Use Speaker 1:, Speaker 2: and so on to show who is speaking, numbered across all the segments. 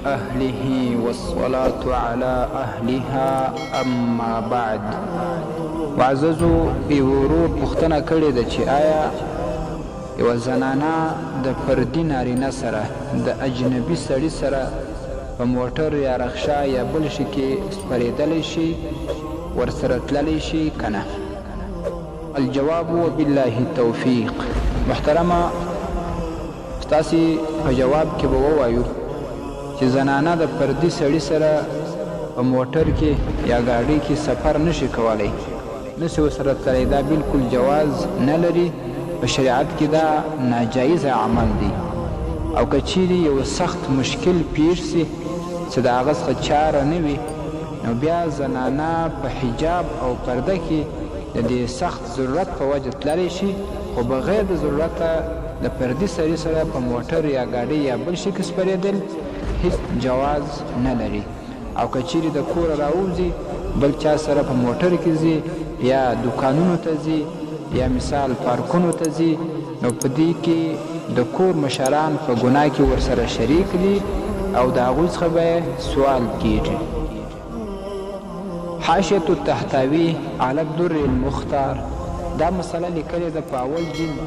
Speaker 1: لأهله والصلاة على أهلها أما بعد. معززو یو ورور پوښتنه کړې ده چې آیا یوه زنانه د پردي نارینه سره د اجنبي سړي سره په موټر یا رخشا یا بل شي کې سپرېدلی شي، ورسره تللی شي که نه؟ الجواب وبالله التوفیق. محترمه، ستاسې په جواب کې به ووایو چې زنانه د پردي سړي سره په موټر کې یا ګاډۍ کې سفر نه شي کولی، نه شي ورسره تللی، دا بالکل جواز نه لري، په شریعت کې دا ناجایزه عمل دی. او که چیرې یو سخت مشکل پیښ شي چې د هغه څخه چاره نه وي، نو بیا زنانه په حجاب او پرده کې د دې سخت ضرورت په وجه تللی شي، خو بغیر د ضرورته د پردي سړي سره په موټر یا ګاډۍ یا بل شي کې سپرېدل هیڅ جواز نه لري. او که چیرې د کوره راووځي، بل چا سره په موټر کې ځي یا دوکانونو ته ځي یا مثال پارکونو ته ځي، نو په دې کې د کور مشران په ګناه کې ورسره شریک دي او د هغوی څخه به یې سوال کیږي. حاشیة الطحطاوي علی الدر المختار دا مسله لیکلې ده په اول جلد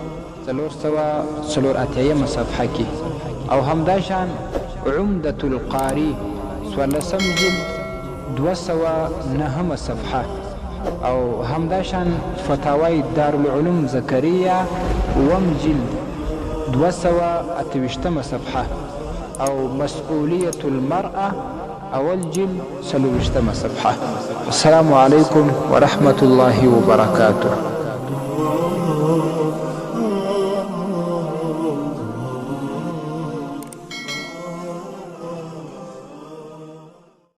Speaker 1: 484 صفحه کې، او همداشان عمدة القاري 14 جلد 209 صفحه، او همداشان فتاوی دارالعلوم زکریا 7 جلد 228 صفحه، او مسؤلیة المرأة اول جلد 24 صفحه. السلام علیکم ورحمة الله وبرکاته.